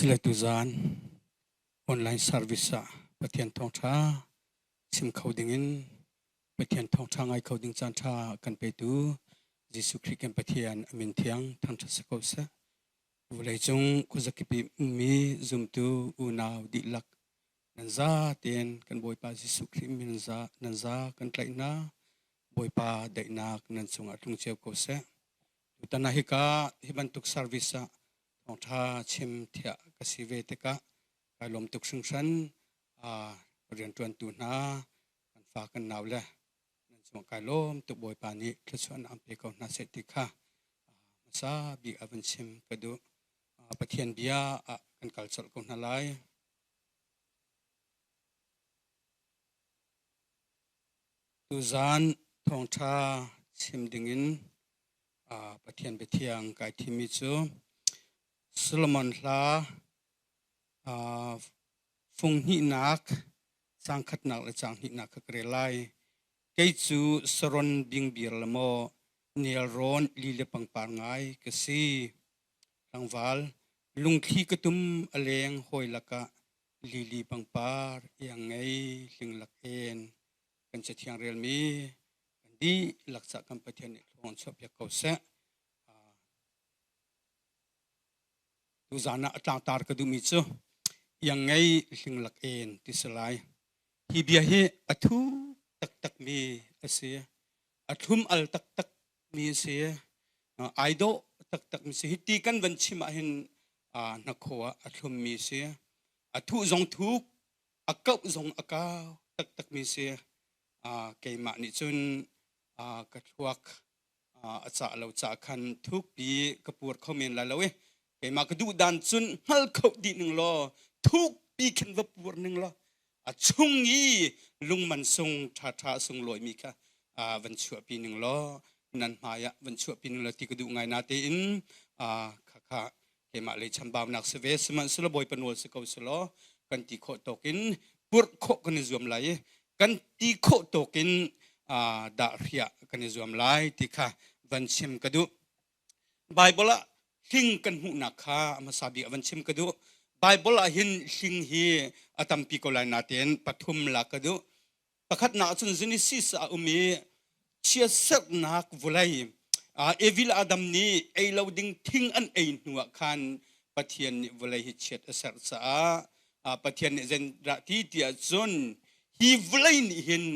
Sile tuzaan online service ah Pathian thawngṭha chim kho dingin Pathian thawngṭha ngai kho ding caan ṭha kan petu Jesuh Khrih kan Pathian a min thiang thangṭhat si ko seh. Vawleicung khuazakip i ummi zumtu unau dihlak nan za tein kan Bawipa Jesuh Khrih min za nan za kan tlaih hna. Bawipa daihnak nan cungah tlung cio ko seh. Tutan ah hika hi bantuk service ah thawngṭha chim thiah ka si ve tikah kai lawm tuk hringhran. Rianṭuantu hna kan fa kan nau le nan cungah kai lawm tuk Bawipa nih thluachuahnak an pe ko hna seh ti kha hmasa bik a van chim ka duh. Pathian bia ah kan kal colh ko hna lai. Tuzaan thawngṭha chim dingin Pathian biathiang kai thimmi cu Solomon hla fung hnihnak caang khatnak le caang hnihnak kha ka rel lai. Kei cu saron bingbir le maw nelrawn li le pangpar ngai ka si. Tlangval lungthli ka tum a leng hawi lakah lili pangpar iang ngei hlinglak en kan cathiang relmi kan dihlak cah kan Pathian nih thluang chuahpiak ko seh. Tuzaan ah a tlangtar ka duhmi cu iang ngei hlinglak en ti si lai. Hi bia hi a thu taktakmi a si. A thlum al taktak mi a si. Ai dawh taktak mi si. Hi ti kan van chim ah hin hnakhaw ah a thlummi si. A thuh zong thuk, a kauh zong a kau taktakmi si. Keimah nih cun ka thluak a cah lo cah khan thukpi ka pur kho men lai lo i keimah ka duh dan cun hngal kho dih ning law thukpi khin va pur ning law a chung i lungman sung ṭhaṭha sunglawi mi kha van chuahpi ning law nan hmai ah van chuahpi ning law ti ka duh ngai na tein khakha keimah lei chambaunak si ve sihmanhsehlaw Bawipa nawl si ko selaw kan ti khawh tawk in purh khawh kan i zuam lai i kan ti khawh tawk in dah hriah kan i zuam lai ti kha van chim ka duh. Bible ah hling kan hmuhnak kha a hmasa bik ah van chim ka duh. Bible ah hin hling hi a tampi ko lai natein pathum la ka duh. Pakhatnak ah cun Genesis ah um i chiatserhnak vawlei Evil Adam nih ei lo ding thing an ei hnu ah khan Pathian nih vawlei hi chiat a serh caah Pathian nih zeidah ti tiah cun hi vawlei nih hin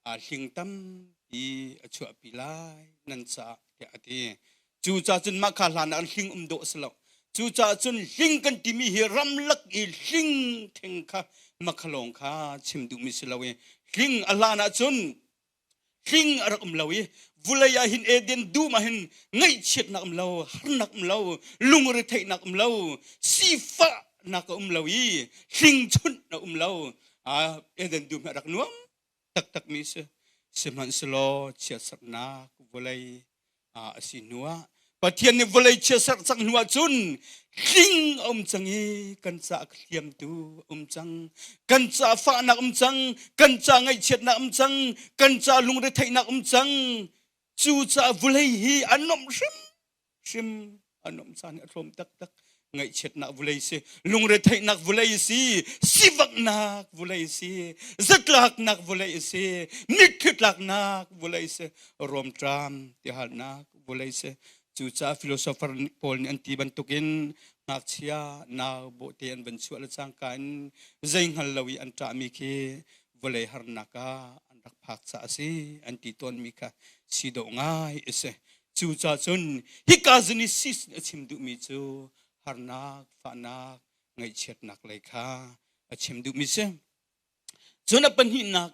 hling tampi a chuahpi lai nan caah tiah a ti. Cucaah cun mah kha hlan ah hling um dawh a si lo. Cucaah cun hling kan timi hi ramlak i hling theng kha makhalawng kha chim duhmi si lo i hling a hlan ah cun hling a rak um lo i vulei ah hin Eden dum ah hin ngaihchiatnak um lo, harnak um lo, lungretheihnak um lo, sifahnak a um lo i hling chunh a um lo. Eden dum hi a rak nuam taktakmi si. Sihmanhsehlaw chiatserhnak vawlei a si hnuah Pathian nih vawlei chiatserh cang hnuah cun hling a um cang i kan ca hliamtu a um cang kan ca fahnak um cang kan ca ngaihchiatnak um cang kan ca lungretheihnak um cang cu ca vawlei hi a nuamh hrim hrim a nuamh caan hi a tlawm taktak ngaihchiatnak vulei si lungretheihnak vulei si sivaknak vulei si zatlaknak vulei si mitthli tlaknak vulei si romtram tihalnak vulei si cucaah philosopher pawl nih an ti bantukin ngakchia nau bawhte an van chuah le cangka in zei hngal lo i an ṭahmi khi vawlei harnak ah an rak phak caah a si an ti tawnmi kha si dawh ngai a si Cucaah cun hika Genesis nih a chim duhmi cu harnak, fahnak, ngaihchiatnak lei kha a chim duhmi si. Cun a pahnihnak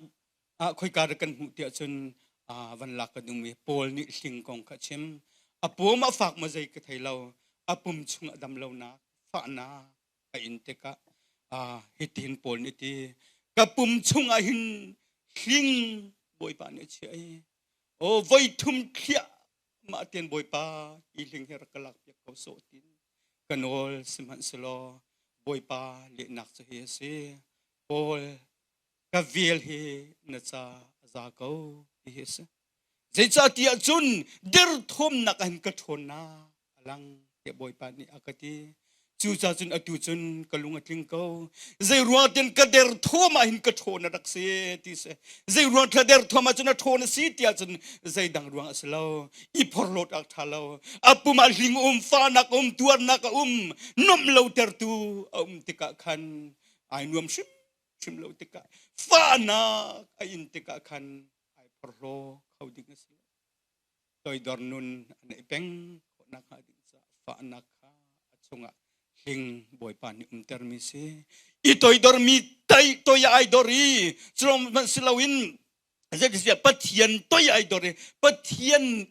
ah khoika dah kan hmuh tiah cun van lak kan duhmi Paul nih hling kong kha a chim. A pum a fak maw zei ka thei lo. A pum chung a dam lonak, fahnak a in tikah hitin Paul nih ti ka pum chungah hin hling Bawipa nih a chiah i Aw voi thum thliah mah tian Bawipa hi hling hi rak ka lak piak ko sawh tin ka nawl sihmanhsehlaw Bawipa lehnak cu hi a si Paul ka vel hi na ca a za ko ti hi a si zeicahtiah cun derthawmnak ah hin ka ṭhawnnak a lang tiah Bawipa nih a ka ti. Cucaah cun atu cun ka lung a tling ko. Zei ruang tin ka der thuam ah hin ka ṭhawn a rak si ti si. Zei ruang thla der thuam ah cun a ṭhawn a si tiah cun zeidang ruang a si lo. I phorhlawt ak ṭha lo. A pum ah hling um, fahnak um, tuarnak a um, nuamh lo tertu a um tikah khan ai nuam hrimhrim lo tikah fahnak a in tikah khan ai phorhlaw kho ding a si lo. Toidor nun a neih peng khawhnak hnga ding caah fahnak kha a chungah hling Bawipa nih umtermi si. I toidormi tai toi ai dor i culong hmanh si loin zeitiah Pathian toi ai dor i Pathian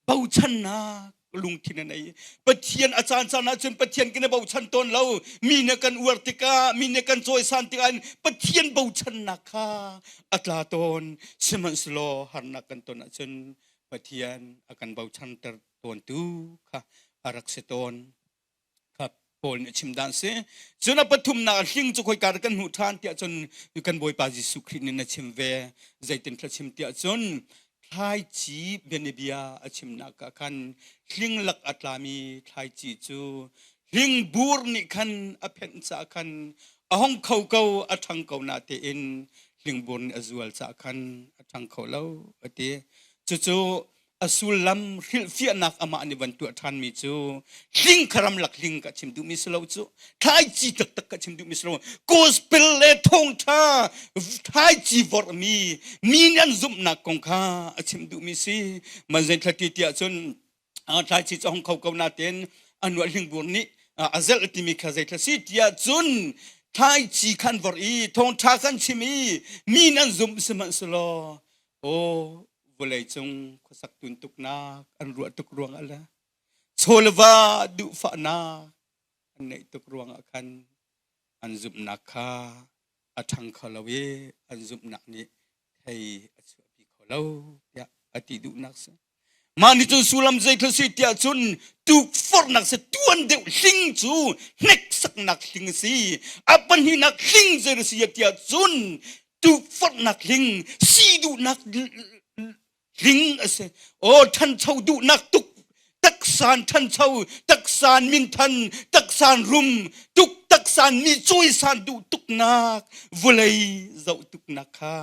bochannak lungthin a nei. Pathian a caan caan ahcun Pathian kan i bochan tawn lo. Mi nih kan uar tikah, mi nih kan cawisan tikah Pathian bochannak kha a tla tawn. Sihmanhsehlaw harnak kan ton ahcun Pathian a kan bochanter tawntu kha a rak si tawn. Kha Paul nih a chim dan si. Cun a pathumnak hling cu khoika kan hmuh ṭhan tiah cun kan Bawipa Jesuh Khrih nih na chim ve. Zeitin thla chim tiah cun thlaici bianabia a chimnak ah khan hling lak a tlami thlaici cu hling bur nih khan a phenh caah khan a hong kho ko a ṭhang ko na tein hlingbur nih a zual caah khan a ṭhang kho lo a ti. Cucu a sullam hrilhfiahnak amah nih van tuah ṭhanmi cu hling kha ramlak hling ka chim duhmi si lo cu thlaici taktak ka chim duhmi si lo gospel le thawngṭha thlaici vorhmi mi nih an zumhnak kong kha a chim duhmi si man zein thlati tiah cun thlaici cu hong kho ko natein anuah hlingbur nih a zelh timi kha zeithla si tiah cun thlaici khan vorh i thawngṭha kan chim i mi nan zumh sihmanhsehlaw Aw vawleicung khuasak tuntuknak an ruah tuk ruangah le chawleva duhfahnak an neih tuk ruangah khan an zumhnak kha a ṭhang kho lo i an zumhnak nih thei a chuahpi kho lo tiah a ti duhnak si. Mah nih cun sullam zeithil si tiah cun tukforhnak si tuan deuh hling cu hneksaknak hling a si. A pahnihnak hling zei a si tiah cun tukforhnak hling si duhnak hling a si. Aw ṭhancho duhnak tuk taksan ṭhancho taksan minthan taksan rum tuk taksan mi cawisan duh tuknak vawlei zoh tuknak kha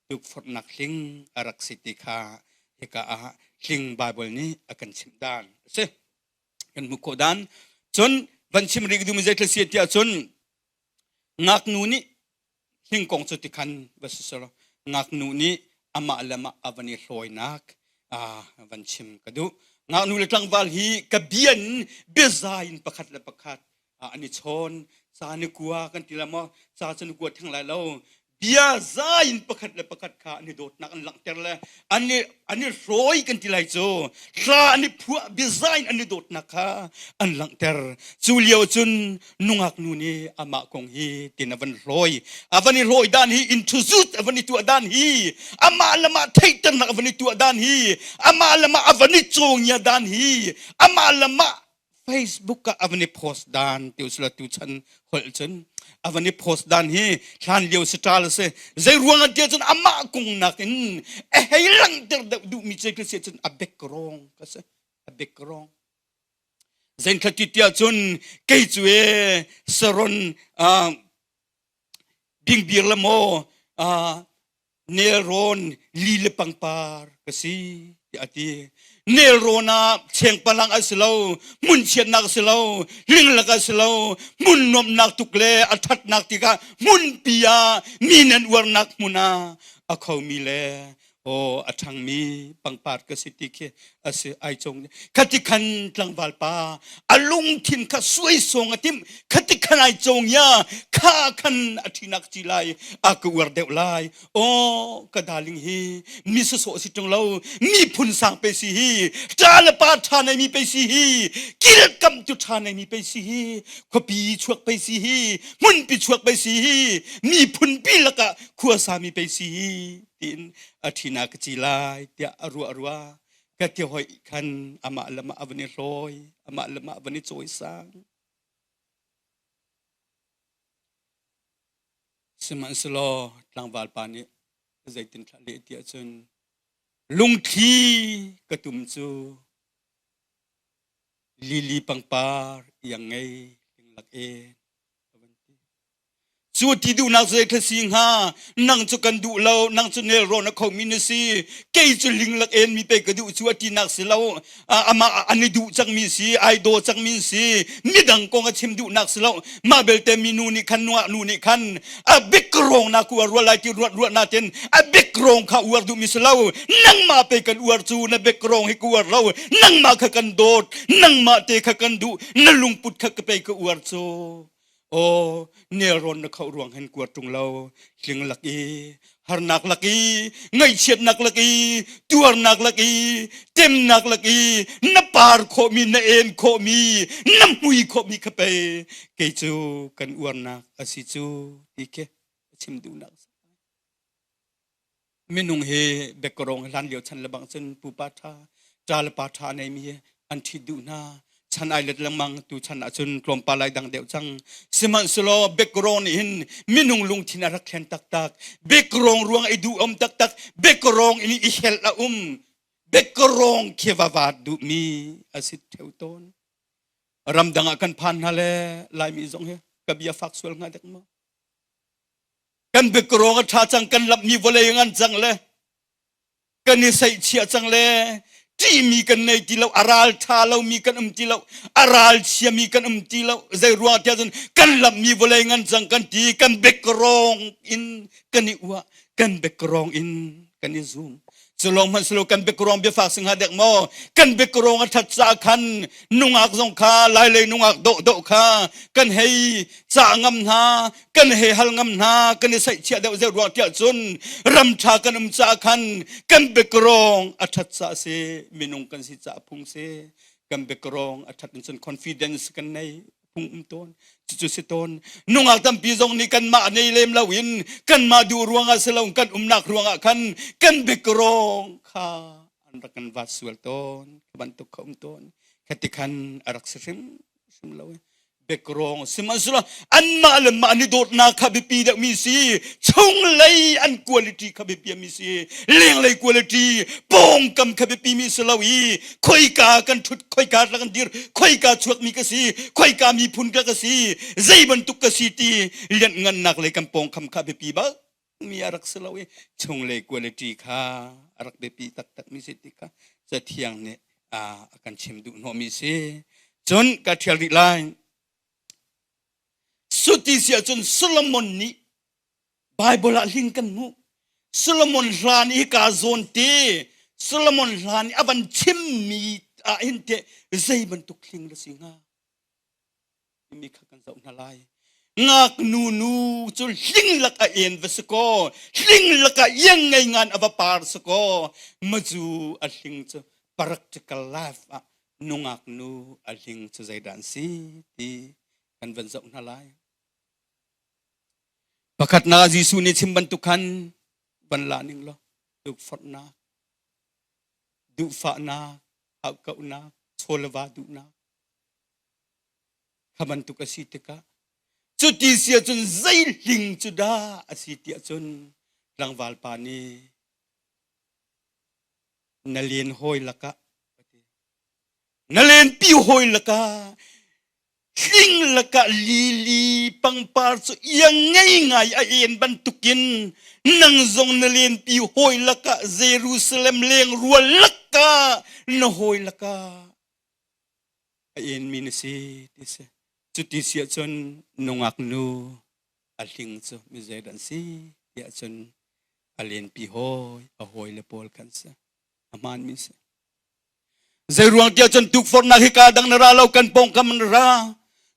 tukforhnak hling a rak si ti kha hika ah hling Baibal nih a kan chimh dan a si. Kan hmuh khawh dan. Cun van chim rih duhmi zeitluk si tiah cun ngaknu nih hling kong cu tikhan va si selaw ngaknu nih amah le amah a van i hlawinak van chim ka duh. Ngaknu le tlangval hi ka bian biazai in pakhat le pakhat an i chawn ca ni kua kan ti la maw ca cu ni kua theng lai lo bia za in pakhat le pakhat kha an i dawtnak an langhter le an i an i hrawi kan ti lai cu hla an i phuah bia in an i dawtnak kha an langhter cu lio cun nungak nu nih amah kong hi tin a van hlawi a van i hlawi dan hi introduce a van i tuah dan hi amah le mah theihternak a van i tuah dan hi amah le mah a van i cawngia dan hi amah le mah Facebook ah a van i post dan ti usila tu chan holh cun a van i post dan hi hlan lio si ṭal si zei ruang ah tiah cun amah kung nakin a hei langhter deuh duhmi cu si cun a background ka si a background zein ti tiah cun kei cu e saron bingbir le maw nelrawn li le pangpar ka si tiah a ti. Nelrawn ah chengpalang a si lo, hmun chiatnak a si lo, linglak a si lo, hmun nuamhnak tuk le a ṭhatnak tikah hmunpi ah mi nan uarnak hmun ah a khomi le aw a ṭhangmi pangpar ka si ti khi a si ai cung khati khan tlangval pa a lungthin kha suaisawng a timh khati khan ai cawng ya kha khan a ṭhinak ci lai a ka uar deuh lai aw ka darling hi mi sawsawh si ṭung lo mi phun sang pe si hi ṭa le pa ṭha nei mi pe si hi kilkamh tu ṭha nei mi pe si hi khuapi chuak pe si hi hmunpi chuak pe si hi mi phunpi lakah khuasa mi pe si hi tiin a ṭhina ka ci lai tiah a ruah rua ka ti hoi khan amah le mah a van i hlawi amah le mah a van i cawisang sihmanhsehlaw tlangval pa nih zeitin thlah leh tiah cun lungthli ka tum cu. Lili pangpar iang ngei ling lak en. Cu ti duhnak cu zei si hnga? Nang cu kan duh lo, nang cu nelrawn a khomi na si. Kei cu linglak en mi pei ka duh cu a tinak si lo. Amah an i duh cangmi si, ai daw cangmi si. Midang kong a chim duhnak si lo. Mah belte minu nih khan, nuah nu nih khan a bik rong na ku rual lai ti ruat ruat natin a bik rong kha uar duhmi si lo. Nangmah pei kan uar cu, na bik rong hi ka uar lo. Nangmah kha kan dawt, nangmah te kha kan duh, na lungput kha ka pei ka uar cu. Aw, nelrawn na khoh ruang hen kuat ṭung lo, hling lak i, harnak lak i, ngaihchiatnak lak i, tuarnak lak i, temnak lak i, na par khawhmi, na en khawhmi, na hmui khawhmi kha pei kei cu kan uarnak a si cu ti khi a chim duhnak. Minung hi bekkarong hlan lio chan lebang cun pupa ṭha, ṭa le pa ṭha a neimi hi an ṭhit duh hna. Chan ai let lengmang tu chan ahcun tlawmpal ai dang deuh cang. Sihmanhsehlaw bekkarong nih hin minung lungthin a rak thlen taktak. Bekkarong ruang i duh um taktak. Bekkarong in i helh a um. Bekkarong khi va vaat duhmi a si ṭheo tawn. Ramdang ah kan phan hna le Laimi zong hi ka bia fak sual hnga dek maw? Kan biakarong a ṭha cang, kan lamhmi vawlei ngan cang le kan i seihchiah cang le ṭihmi kan nei ti lo, a ral ṭha lomi kan um ti lo, a ral chiami kan um ti lo. Zei ruang tiah cun kan lamhmi vawlei ngan cang kan ti, kan biakarong in kan i uah, kan biakarong in kan i zum. Culong hmanh silo kan biakarong biafak sing ha dek maw? Kan biakarong a ṭhat caah khan nungak zong kha lailei nungak dawh dawh kha kan hei cah ngam hna, kan hei hal ngam hna, kan i saihchiah deuh zeu ruang tiah cun ram ṭha kan um caah khan kan biakarong a ṭhat caah si, minung kan si caah phung si. Kan biakarong a ṭhat in cun confidence kan nei. Phung um tawn cucu si tawn nungak tampi zong nih kanmah nei lem lo in kanmah duh ruangah si lo kan umnak ruangah khan kan biakarong kha an rak kan vat sual tawn bantuk kha um tawn khati khan a rak si hrim hrim lo biakarong sihmanhsehlaw anmah le mah an i dawtnak kha biapi deuhmi si chunglei an quality kha biapi mi si lenglei quality pawngkam kha biapi mi si lo i khoika kan ṭhut khoika kan dir khoika chuakmi ka si khoika miphun ka ka si zei bantuk ka si ti lianhngannak lei kan pawngkam kha biapi bak mi a rak si lo i chunglei quality kha a rak biapi taktak mi si ti kha cathiang nih a kan chim duh hnawhmi si cun ka ṭhial rih lai Suti si ahcun Solomon nih Baibal ah hling kan hmuh. Solomon hlan i ka zawn te Solomon hlan i a van chimmi ah hin te zei bantuk hling na si hnga? Timi kha kan zoh hna lai. Ngaknu nu cu hling lak a en va si kaw, hling lakah iang ngei ngan a va par si kaw, mazu a hling cu practical life ah nungak nu a hling cu zeidah an si ti kan van zoh hna lai. Pakhatnak Jesuh nih chim bantuk khan van la ning law tukforhnak, duhfahnak, haukauhnak, chawleva duhnak kha bantuk a si tikah cuti si ahcun zei hling cu dah a si tiah cun tlangval pa nih na len hawi lakah na lenpi hawi lakah Hling lakah lili pangpar cu iang ngei ngai a en bantukin nang zong na lenpi hawi lakah Jerusalem leng rual lakah na hawi lakah a enmi na si ti si. Cuti si ahcun nungak nu a hling cu mi zeidah an si tiah cun a lenpi hawi a hawile pawl khan si. A hmaanmi si. Zeiruang tiah cun tukforhnak hi kaa dang na ra lo kan pawngkam na ra.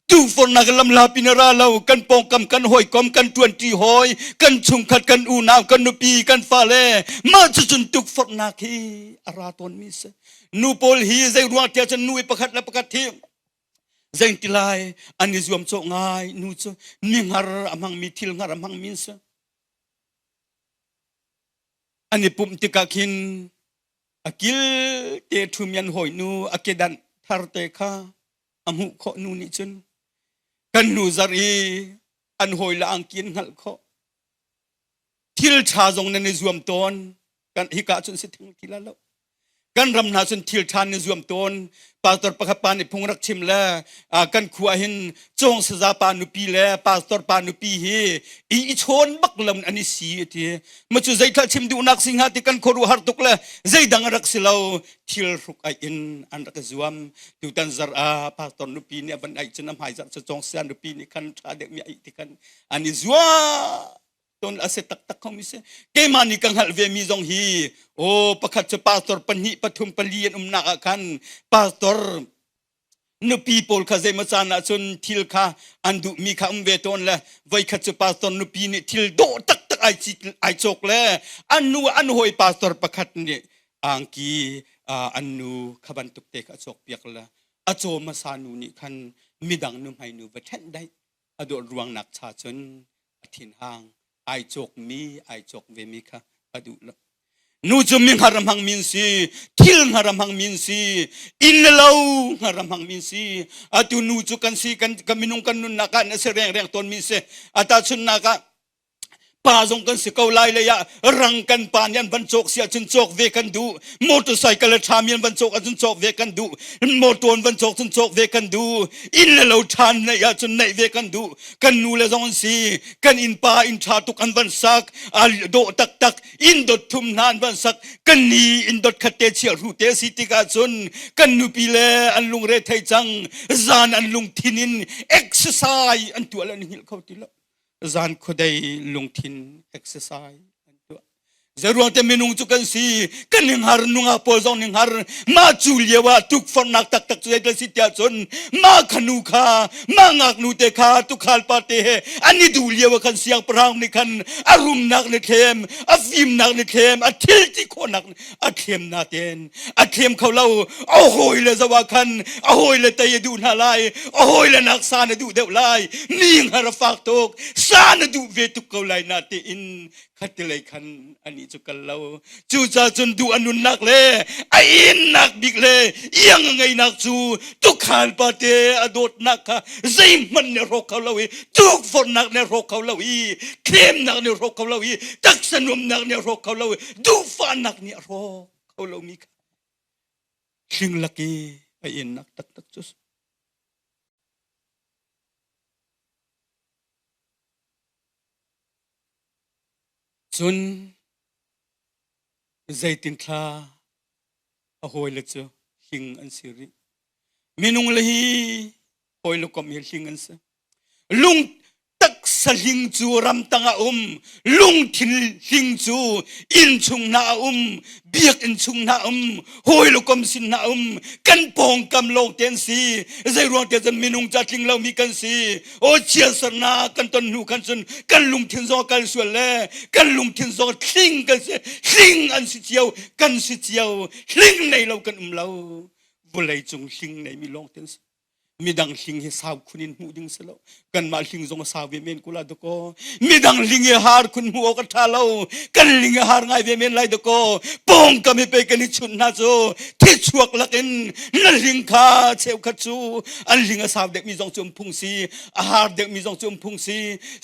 Tukforhnak lamhlapi na ra lo kan pawngkam kan hawikom kan ṭuanṭi hawi kan chungkhat kan unau kan nupi kan fale mah cucun tukforhnak hi a ra tawnmi si. Nu pawl hi zeiruang tiah cun nu i pakhat le pakhat hi zeiti lai an i zuamcawh ngai nu cu mi hngar a hmangmi thil hngar a hmangmi an si. An i pumh tikah khin A kil te ṭhumi an hawinu a kedanh thar te kha a hmuh khawh nu nih cun kan hnu zarh i an hawi le angki an hngalh khawh. Thil ṭha zong nan i zuam tawn. Kan hika cun si theng ti la lo. Kan ram hna cun thil ṭha ni zuam tawn. Pastor pakhat pa nih phung rak chim le kan khua hin cawng saza pa nupi le pastor pa nupi hi i i chawn bak lo an i si a ti. Ma cu zeithal chim duhnak si hnga ti kan khuaruah har tuk le zeidang a rak si lo. Thil hruk aih in an rak i zuam. Tutan zar ah pastor nupi nih a van aih cun a hmai zarh cu cawng saza nupi nih khan ṭha deuh mi aih ti khan an i zuam. Ton a si taktak kho mi si. Keimah nih ka hngalh ve mi zong hi o pakhat cu pastor pahnih pathum pali an umnak ah khan pastor nupi pawl kha zeimaw caan ah cun thil kha an duhmi kha um ve tawn le voikhat cu pastor nupi nih thil dawh taktak ai ai cawk le an nu an hawi pastor pakhat nih angki an nu kha bantuk te kha a cawk piak le a caw hmasa nu nih khan midang nu hmai nu va ṭhenh daih a dawt ruangnak cha cun a thinhang ai cawkmi ai cawk vemi kha a duh lo. Nu cu mi hngar a hmangmi an si, thil hngar a hmangmi an si, inn le lo hngar a hmangmi an si. Atu nu cu kan si kan, kan minung kan nunnak ah na si rengreng tawnmi si. A tahchunhnak ah pa zong kan si ko lai lei ah rang kan pa nih an van cawk si ahcun cawk ve kan duh motorcycle a ṭhami an van cawk ahcun cawk ve kan duh motor an van cawk cun cawk ve kan duh inn le lo ṭha neih ahcun neih ve kan duh kan nu le zong an si kan innpa inn ṭha tuk an van sak a dawh taktak inn dot thum hna an van sak kan ni inn dot khat te chiah hru te si tikah cun kan nupi le an lungre thei cang zan an lungthin in exercise an tuah le an hngilh kho ti lo zan khuadei lungthin exercise an tuah. Zeruang te minung cu kan si, kan ning har nungak pawl zong ning har mah cu lio ah tukforhnak taktak cu zeital si tiah cun mah khanu kha mah ngaknu te kha tukhal pa te he an i duh lio ah khan siangpahrang nih khan a rumnak ni thlem a fimnak ni thlem a thil ti khawhnak a thlem natein a thlem kho lo a hawi le zoh ah khan a hawi le tei a duh hna lai a hawi le nak sa na duh deuh lai mi hngar a fak tuk sa na duh ve tuk ko lai na tiin khatilei khan ani cu kal lo cucaah cun duh a nunnak le a innak bik le iang a ngeinak cu tukhal pa te a dawtnak kha zeihmanh nih rawk kho lo i tukforhnak nih rawk kho lo i thlemnak nih rawk kho lo i taksa nuamnak nih rawk kho lo i duhfahnak nih a rawk kho lomi kha hling lak i a innak taktak cu cun zeitin thla a hawile cu hling an si rih minung le hi hawile kom hi hling an si lung taksa hling cu ramtang ah um lungthin hling cu inn chung hna a um biakinn chung hna um hawi le kom sin hna um kan pawngkam lawng te an si zei ruang te cun minung ca tling lomi kan si o chiatsernak kan ton hnu khan cun kan lungthin zong kal sual le kan lungthin zong hling kan si hling an si cio kan si cio hling nei lo kan um lo vawlei cung hling nei mi lawng te an si midang hling hi sau khun in hmuh ding si lo kanmah hling zong a sau ve men kula dakaw midang hling hi har khun hmuh awk a tha lo kan ling a har ngai ve men lai dakaw pawngkam hi pei kan i chunh hna cu thi chuak lakin na hling kha cheukhat cu an hling a sau deuh mi zong cu um phung si a har deuh mi zong cu um phung si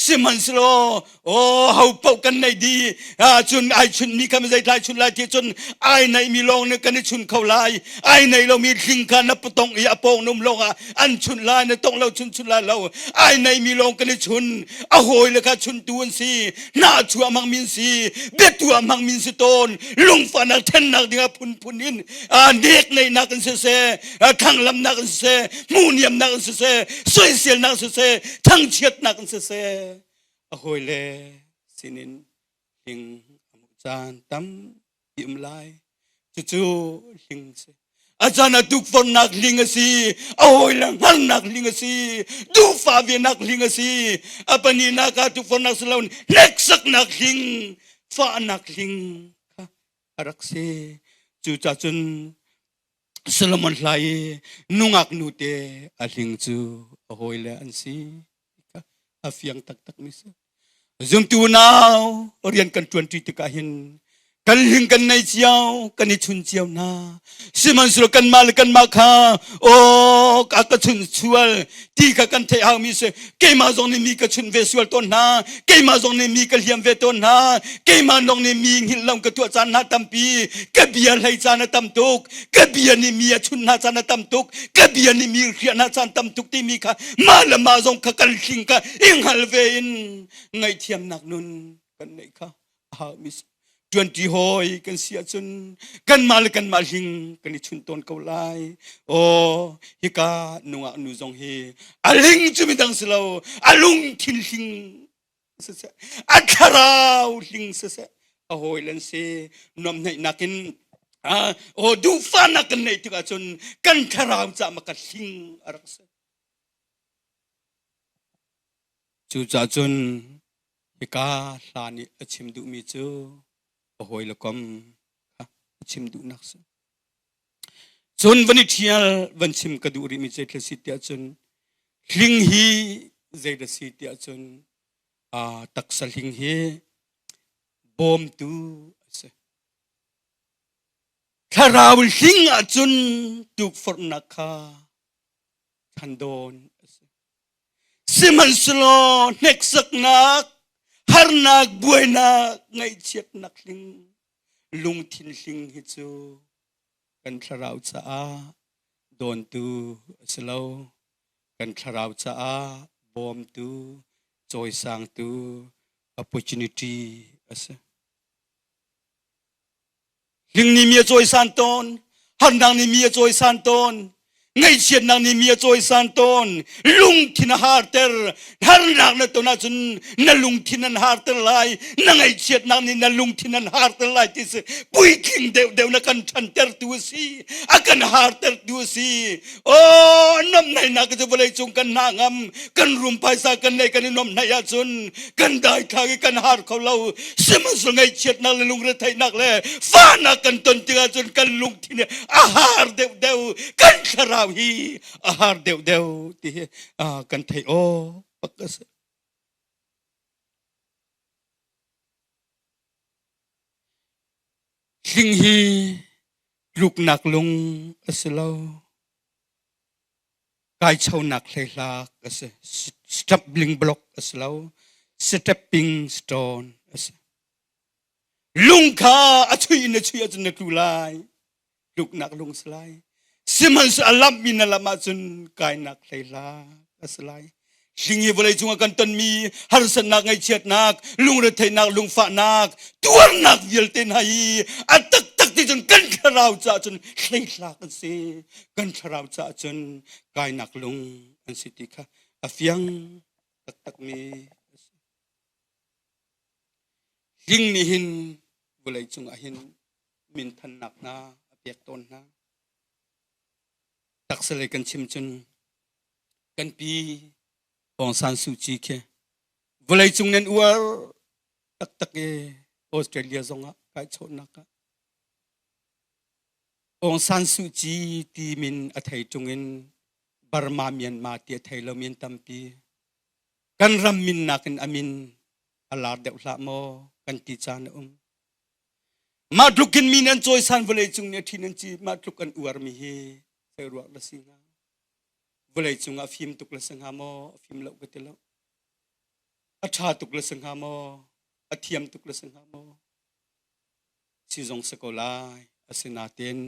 sihmanhsehlaw Oh, ho paoh kan nei di. Ah, cun ai chun mi kha zei tlai chun lai ti cun ai nei mi lawng nih kan i chun kho lai. Ai nei lo mi hling kha na patong i a pawng num lawng ah an chun lai na tong lo chun chun lai lo. Ai nei mi lawng kan i chun. A hawi le kha chun tu an si. Na chu a mang min si. Biatu a mang min si tawn. Lungfahnak thennak ding ah phunphun in nek neihnak in siseh, thanglamnak in siseh, hmuhniamnak in siseh, soiselnak in siseh, thangchiatnak in siseh. A hawile sinin hling a hmuh caan tampi um lai. Cucu hling a si. A caan ah tukforhnak hling a si. A hawile hngalhnak hling a si. Duhfah venak hling a si. A pahnihnak ah tukforhnak si loin hneksaknak hling, fahnak hling kha a rak si. Cucaah cun Solomon hla i nungak nute a hling cu a hawile an si. A fiang taktak mi si. Zumtu nau rian kan ṭuanṭi tikah hin Kan hling kan nei cio, kan i chun cio hna. Sihmanhsehlaw kanmah le kanmah kha aw ka ka chun sual ti kha kan theih haumi si. Keimah zong nih mi ka chun ve sual tawn hna. Keimah zong nih mi ka hliam ve tawn hna. Keimah zong nih mi hngilh lo ka tuah caan hna tampi. Ka bia hlei caan a tam tuk. Ka bia nih mi a chun hna caan a tam tuk. Ka bia nih mi hriah hna caan tam tuk timi kha mah le mah zong kha kan hling kha i hngal ve in ngaihthiamnak nun kan neih kha a haumi si. Ṭuanṭi hawi kan si ahcun kanmah le kanmah hling kan i chun tawn ko lai. Aw, hika nungak nu zong hi a ling cu midang si lo, a lungthin hling siseh, a thlarau hling siseh, a hawi lan si nuamhnaihnak in aw duhfahnak kan neih tik ahcun kan thlarau caah ma ka hling a rak si. Cucaah cun hika hla nih a chim duhmi cu a hawile kom kha a chim duhnak si. Cun van i ṭhial van chim ka duh rihmi cu thil si tiah cun hling hi zei dah si tiah cun taksa hling hi bawmtu a si. Thlarau hling ahcun tukforhnak kha thandawn a si. Sihmanhsehlaw hneksaknak, harnak, buainak, ngaihchiatnak hling, lungthin hling hi cu kan thlarau caah dawntu a si lo. Kan thlarau caah bawmtu, cawisangtu, opportunity a si. Hling nih mi a cawisan tawn, harnak nih mi a cawisan tawn, ngaihchiatnak nih mi a cawisan tawn, lungthin a harter, harnak na ton ahcun na lungthin an harter lai, na ngaihchiatnak nih na lungthin an harter lai ti si puitling deuhdeuh na kan ṭhantertu a si, a kan hartertu a si. Aw, nuamhnaihnak cu vawlei cung kan hna ngam, kan rum phaisa kan nei kan i nuamhnaih ahcun kan daithlang i kan har kho lo. Sihmanhsehlaw ngaihchiatnak le lungretheihnak le fahnak kan ton tikah cun kan lungthin a har deuhdeuh, kan thlarau hi a har deuhdeuh ti hi kan theih awk bak a si. Hling hi tluknak lung a si lo. Kaichonak hleihlak a si. Stumbling block a si lo. Stepping stone a si. Lung kha a chuih in a chuih ahcun na tlu lai. Tluknak lung si lai. Sihmanhsehlaw a lamh in a lamh ahcun kainak hleihlak a si lai. Hling hi vawlei cungah kan tonmi harsatnak, ngaihchiatnak, lungretheihnak, lungfahnak, tuarnak vialte hna hi a taktak ti cun kan thlarau caah cun hleihlak an si. Kan thlarau caah cun kainak lung an si ti kha a fiang taktakmi a si. Hling nih hin vawlei cungah hin minthannak hna a pek tawn hna. Taksa lei kan chim cun kan pi Aung San Suu Kyi khi vawleicung nan uar taktak i Australia zongah kai chawhnak ah Aung San Suu Kyi ti min a thei ṭung in Burma Myanmar ti a thei lomi an tampi. Kan ram min nakin a min a lar deuh hlah maw kan ti caan a um. Mah tluk in mi nan cawisan vawleicung nih a ṭhin an ci mah tluk an uarmi hi zei ruah na si hnga? Vawlei cungah fim tuk le si hnga maw? A fim lo ka ti lo. A ṭha tuk le si hnga maw? A thiam tuk le si hnga maw? Si zong si ko lai. Asinain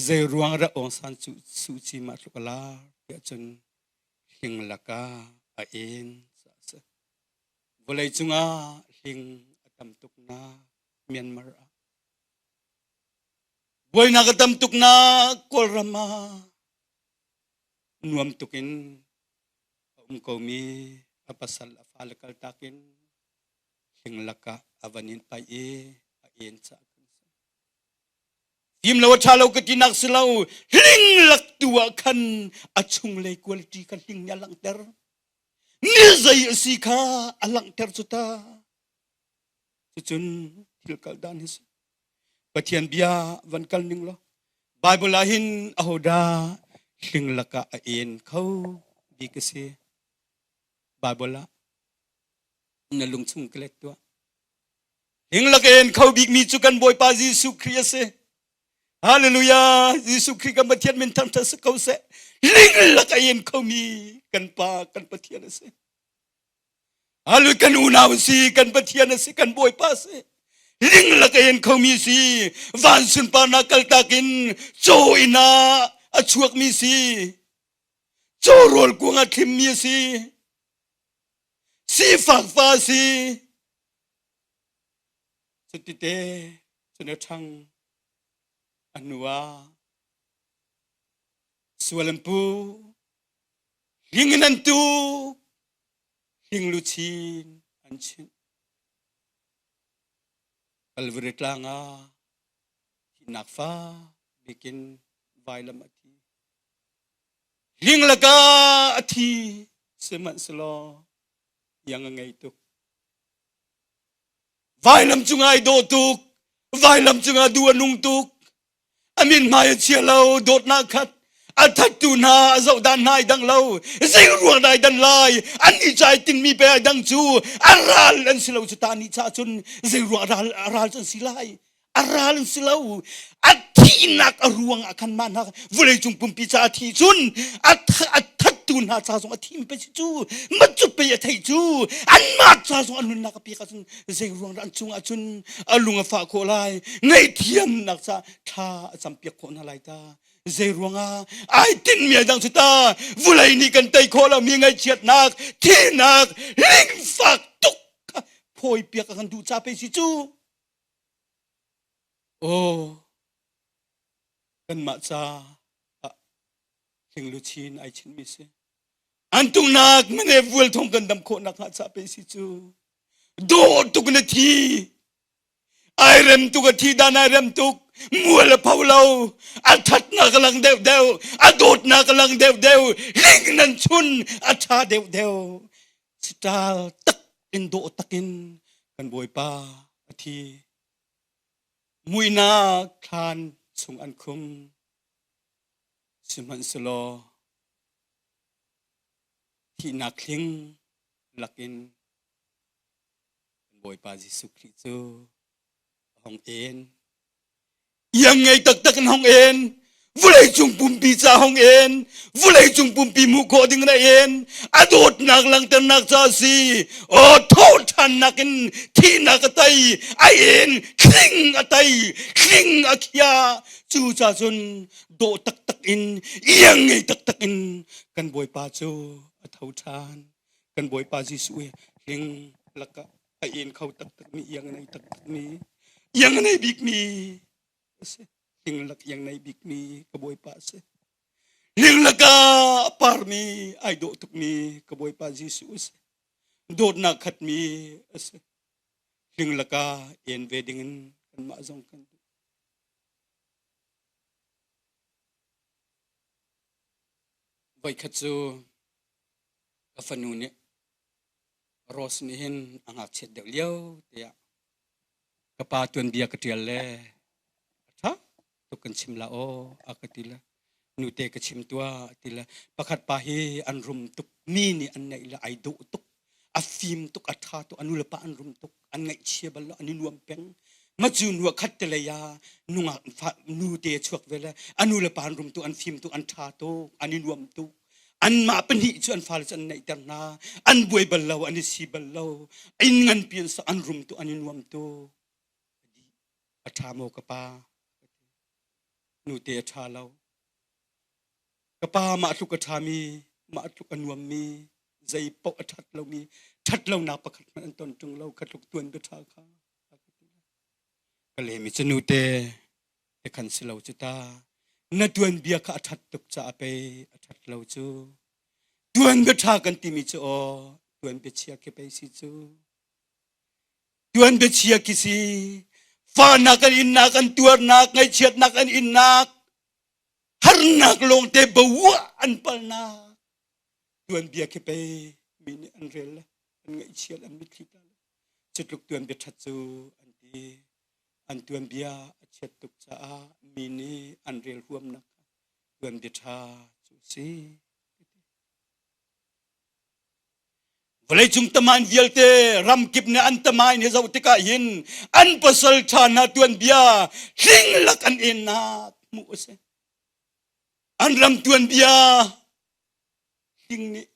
zei ruang dah Aung San Suu Kyi mah tluk a lar tiah cun hling lakah a en caah a si. Vawlei cungah hling a tam tuk nak Myanmar ah. Buainak a tam tuk nak Kawlram ah nuam tuk in a um komi a pasal a fale kaltak in hling lakah a van in paih i a en caah kan si. Fim lo a ṭha lo ka tinak si lo hling lak tu ah khan a chunglei quality kha hling nih a langhter. Mi zei a si kha a langhter cu ta. Cucun thil kal dan hi si. Pathian bia van kal ning law Bible ah hin ahodah hling lakah a en kho bik a si. Bible ah na lungchung ka let tuah. Hinglak en kho bikmi cu kan Bawipa Jesuh Khrih a si. Hallelujah! Jesuh Khrih kan Pathian min thangṭhat si ko seh. Linglak a en khomi kan Pa, kan Pathian a si. Hallelujah! Kan unau a si, kan Pathian a si, kan Bawipa a si. Linglak a en khomi si, van sunparnak kaltak in caw inn ah a chuakmi si. Caw rawl kuang a thlimmi a si. Sifak fa a si. Cutite cun a ṭhang a hnu ah sual an pu hling in an tuk hling luchin an chinh Calvary tlang ah thihnak fa bikin vailam a thi hling lakah a thi sihmanhsehlaw iang a ngei tuk Vailam cungah ai dawh tuk. Vailam cungah duh a nung tuk. A min hmai a chia lo, dawtnak khat. A thattu hna, a zohdan hna ai dang lo. Zei ruang dah ai dan lai? An i cai tinmi pe ai dang cu. A ral an si lo cu ta ni cha cun zei ruang ral, a ral cu an si lai? A ral an si lo. A thihnak a ruang ah khan mah hna vawleicung pumpi ca a thi cun a thattu hna ca zong a thim pe si cu ma cu pe a theih cu anmah ca zong an nunnak a pek ahcun zei ruang dah an cung ahcun a lung a fah khawh lai ngaihthiamnak ca thla a campiak khawh hna lai ta zei ruangah ai tinhmi ai dang cu ta vulei nih kan tei khawh lomi ngaihchiatnak thihnak lingfak tuk kha phawi piak a kan duh ca pe si cu Aw, kanmah ca ah hlingluchin ai chinmi si. An tungnak mene vual thong kan dam khawh nak hnga ca pe si cu. Dawh tuk na thi. Ai rem tuk a thi dan ai rem tuk. Mual a pho lo. A thatnak a lang deuh deuh. A dawtnak a lang deuh deuh. Ling nan chun a tha deuh deuh. Sital tak in dawh takin kan Bawipa a thi. Muihnak thlan chung an khum. Sihmanhsehlaw thihnak thling lakin kan Bawipa Jesuh Khrih cu a hung en. Iang ngei taktak in hong en. Vawleicung pumpi ca hong en. Vawleicung pumpi hmuh khawh ding na en. A dawtnak langhternak ca a si. Aw thawhṭhannak in thihnak a tei. A en thling a tei. Thling a khia. Cu ca cun dawh taktak in iang ngei taktak in kan Bawipa cu a tho ṭhan. Kan Bawipa Jesuh i hling lakah a en kho taktakmi iang a nei taktakmi iang a nei bikmi a si hlinglak iang nei bikmi ka bawipa a si hlinglak ah a parmi ai dawh tukmi ka bawipa Jesuh a si dawtnak khatmi a si hlinglak ah en ve dingin kanmah zong kan duh Voikhat cu ka fanu nih Rose nih hin a ngakchiat deuh lio tiah ka pa tuanbia ka ṭial le a ṭha tuk kan chim la aw a ka ti le nute ka chim tuah a ti le pakhat pa hi an rum tuk mi nih an neih le ai dawh tuk a fim tuk a ṭha tuk a nu le pa an rum tuk an ngaihchia bal lo an i nuam peng ma cu nu khat te lei ah nungak fa nu te chuak ve le a nu le pa an rum tuk an fim tuk an ṭha tuk an i nuam tuk anmah pahnih cu an fale cu an neihter hna an buai bal lo an i si bal lo inn nganpi an sak an rum tu an i nuam tu a ṭha maw ka pa nute a ṭha lo ka pa mah tluk a ṭhami mah tluk a nuammi zei paoh a ṭhat lomi ṭhat lonak pakhat hmanh an ton ṭung lo kha tluk tuan bia ṭha kha ka lemi cu nute te khan si lo cu ta na tuanbia kha a ṭhat tuk caah pei a ṭhat lo cu tuanbia ṭha kan timi cu aw tuanbia chia khi pei si cu tuanbia chia khi si fahnak an innak an tuarnak ngaihchiatnak an innak harnak lawngte bawah an palnak tuanbia khi pei mi nih an rel le an ngaihchiat an mitthli tla le cu tluk tuanbia ṭhat cu an ti An tuanbia a chiat tuk caah mi nih an rel huamnak kha tuanbia ṭha cu a si. Vawleicung tamain vialte ramkip nih an tamain hi zoh tikah hin an pasal ṭha hna tuanbia hlinglak an ennak hmuh a si. An ram tuanbia hling nih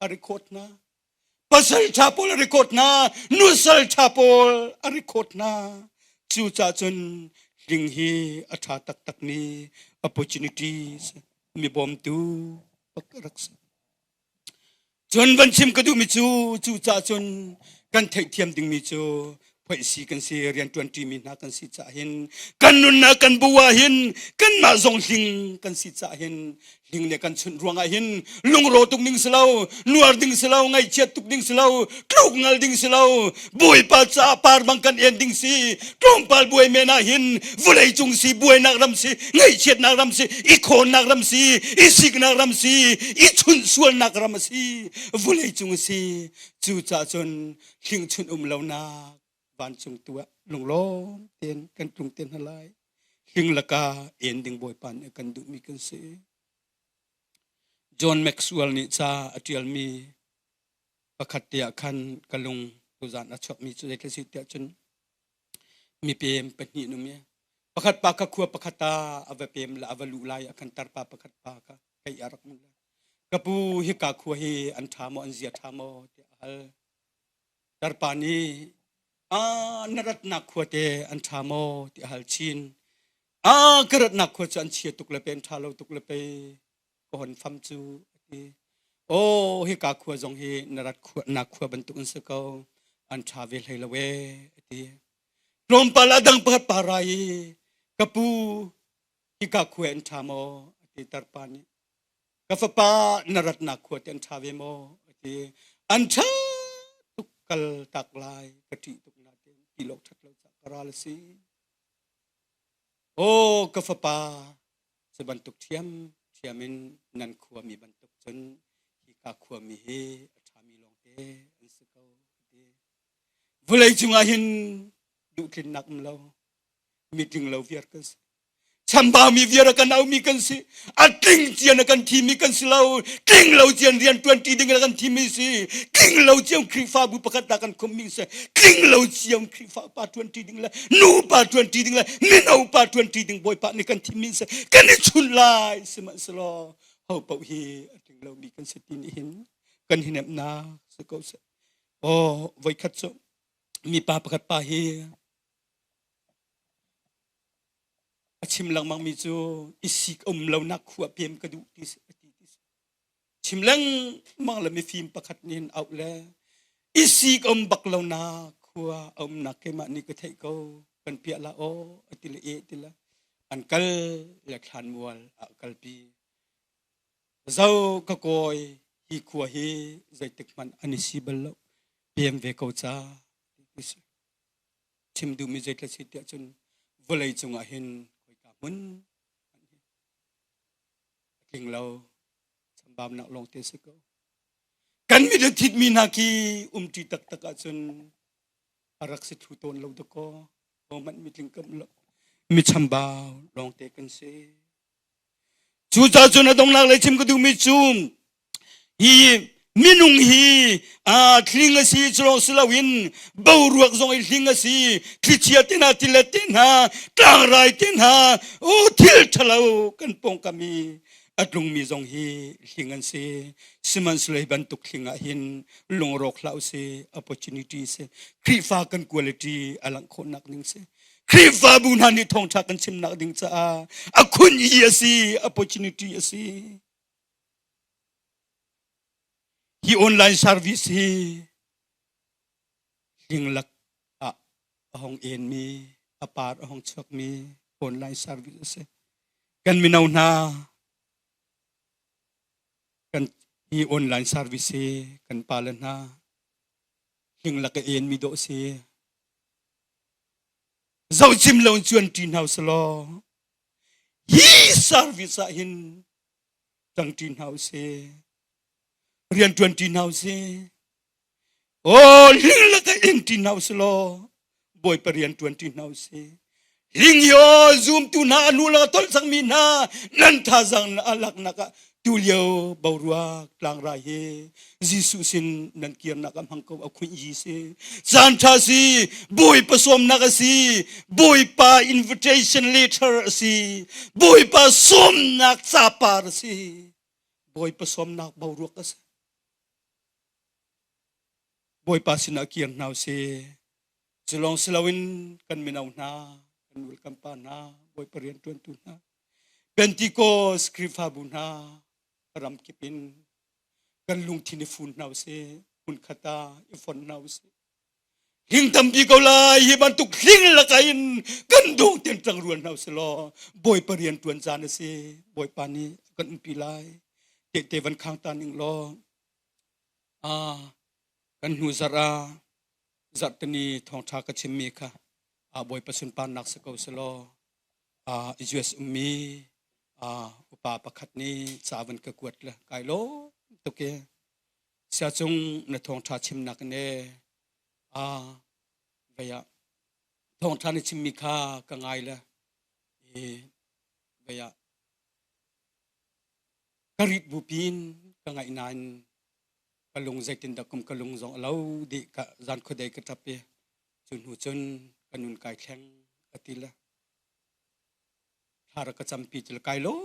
a record hna. Pasal ṭha pawl a record hna, nusal ṭha pawl a record hna. Cucaah cun hling hi a ṭha taktakmi opportunities mi bawmtu bak a rak si. Cun van chim ka duhmi cu cucaah cun kan theihthiam dingmi cu phoihsi kan si rianṭuan ṭimi hna kan si caah hin kan nunnak kan bu ah hin kanmah zong hling kan si caah hin hling le kan chunh ruangah hin lungro tuk ding si lo nuar ding si lo ngaihchiat tuk ding si lo tluk ngal ding si lo Bawipa caah par bang kan en ding si tlawmpal buai men ah hin vawlei cung si buainak ram si ngaihchiatnak ram si i khawnnak ram si i siknak ram si i chunh sualnak ram a si vawlei cung a si cucaah cun hlingchunh um lonak vancung tu ah lunglawm tein kan tlung te hna lai hling laka en ding Bawipa nih kan duhmi kan si John Maxwell nih ca a ṭialmi pakhat te ah khan ka lung tuzan a chuakmi cu zeitluk si tiah cun mipem pahnih num i pakhat pa kha khua pakhat ah a va pem la a va luh lai ah khan tarpa pakhat pa kha kei a rak mun la ka pu hika khua hi an ṭha maw an zia ṭha maw tiah a hal tarpa nih a na ratnak khua te an ṭha maw tiah a hal chin a ka ratnak khua cu an chia tuk le pe an ṭha lo tuk le pe ka hon fam cu a ti. Aw hika khua zong hi na rat khua na khua bantuk an si ko an ṭha ve hlei lo ee a ti. Tlawmpal a dang pakhat pa ra i ka pu hika khua an ṭha maw a ti tarpa nih. Ka fapa na ratnak khua te an ṭha ve maw a ti. An ṭha tuk kal tak lai ka ṭih tuk nain ti lawk ṭhat lo caah ka ral a si. Aw ka fapa Cu bantuk ṭhiamṭhiam in nan khuami bantuk cun hika khuami hi a ṭhami lawngte an si ko, a ti. Vawlei cungah hin duhtlinnak um lo, mitling lo viar kan si. Chambaumi viar a kan aumi kan si. A tling cian a kan thimi kan si lo. Tling lo cian rian ṭuanṭi ding a kan thimi si. Tling lo ciam Khrihfabu pakhat ta kan khummi si. Tling lo ciam Khrihfa pa ṭuanṭi ding le nu pa ṭuanṭi ding le mino pa ṭuanṭi ding Bawipa nih kan thimmi si kan i chun lai sihmanhsehlaw ho paoh hi a tling lomi kan si ti nih hin kan hinemnak si ko seh. Aw voikhat cu mipa pakhat pa hi a chim lengmangmi cu i sik um lonak khua pem ka duh ti a ti ti chim lengmang le mifim pakhat nih hin auh le i sik um bak lo na khua a umnak keimah nih ka theih ko kan piah la aw a ti le e ti le an kal le thlanmual ah kalpi zo ka kawi hi khua hi zeitik hmanh an i si bal lo pem ve ko ca ti si chim duhmi zeitluk si tiah cun vawlei cungah hin khoika hmun a tling lo chambaunak lawng te si ko kan mit a thitmi hna khi umṭi taktak ahcun a rak si thlu tawn lo dakaw hohmanh mitling kam lo mi chambau lawng te kan si cucaah cun a donglak lei chim ka duhmi cu hi minung hi thling a si cu si loin boruak zong i hling a si thlichia te hna tilet te hna tlangrai te hna o thil ṭhalo kan pawngkam i a tlungmi zong hi hling an si sihmanhsehlaw hi bantuk hling ah hin lungrawk hlah usih opportunity si Khrihfa kan quality a langh khawhnak ding si Khrihfabu hna nih thawngṭha kan chimnak ding caah a khun i a si opportunity a si Hi online service hi hlinglak ah a hong enmi, a par a hong chuakmi online service a si. Kan mino hna kan hi online service hi kan pale hna hlinglak a enmi dawh si. Zohcim lo in cuan ṭi hna usih hi service ah hin ṭangṭi hna usih rianṭuan ṭi hna usih aw hling laka ing ṭi hna usih law bawipa rian ṭuan ṭi hna usih hling yo zumtu hna anu laka tolh cangmi hna nan thazang na alaknak ah. Tulio boruak tlangrai hi Jesuh sin nan kirnak a hmang ko a khunh yi si. Caan ṭha si, Bawipa sawmnak a si, Bawipa invitation letter a si, Bawipa sawmnak capar a si, Bawipa sawmnak boruak a si. Bawipa sinah kir hna usih. Cu lawng si loin kan mino hna, kan nu le kan pa hna, Bawipa rianṭuantu hna, Pentecost Khrihfabu hna ramkip in kan lungthin i fun hna usih, hmunkhat ah i fon hna usih. Hling tampi ko lai, hi bantuk hling laka in kan dong ten ṭang rual hna usih law Bawipa rian ṭuan caan a si. Bawipa nih a kan umpi lai. Tehte van khang ta ning law kan hnu zarh ah zarhteni thawngṭha ka chimmi kha Bawipa sunparnak si ko selaw US ummi upa pakhat nih ca van ka kuat le kai lawm tuk i siacung na thawngṭha chimnak ne vei ah thawngṭha na chimmi kha ka ngai le i vei ah ka rit bupi in ka ngaih nain ka lung zeitindah kum ka lung zong a lo dih ka zan khuadei ka ṭap i cu hnu cun ka nun kai thleng a ti le thla rak ka campi ti le kai lawm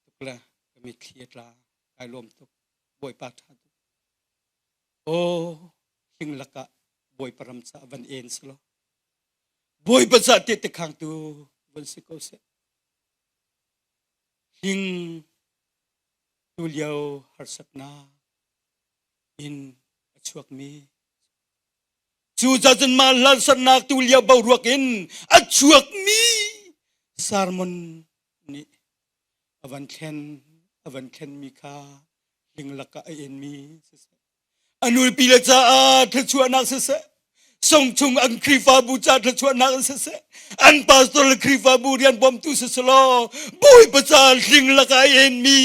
tuk le ka mitthli a tla kai lawm tuk. Bawipa ṭha tuk. Aw hling lakah Bawipa ram caah van en selaw Bawipa ca tehte khangtu van si ko seh. Hling tulio harsatnak in a chuakmi cucacun mah harsatnak tulio boruak in a chuakmi sermon nih a van thlen a van thlenmi kha hling lakah a enmi siseh a nupi le caah thluachuahnak siseh songchung an Khrihfabu ca thluachuahnak siseh an pastor le Khrihfabu rian bawmtu siseh law Bawipa ca hling lakah a enmi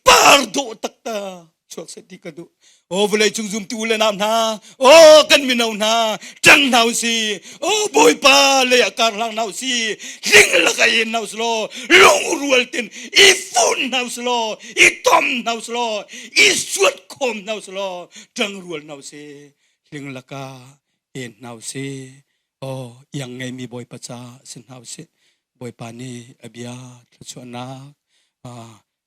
par dawh taktak chuak seh ti ka duh. Aw vawlei cung zumtu u le nau hna, aw kan mino hna, ṭang hna usih. Aw Bawipa lei ah kar hlang hna usih. Hling lak ah in hna usih law, lungrual tin i fun hna usih law, i tom hna usih law, i suat khawm hna usih law, ṭangrual hna usih. Hling lakah en hna usih. Aw iang ngeimi Bawipa ca si hna usih. Bawipa nih a bia thluachuahnak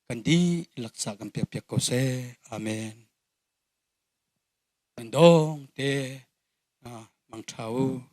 kan dihlak ca kan pekpiak ko seh. Amen. Kan dong te mangṭha u.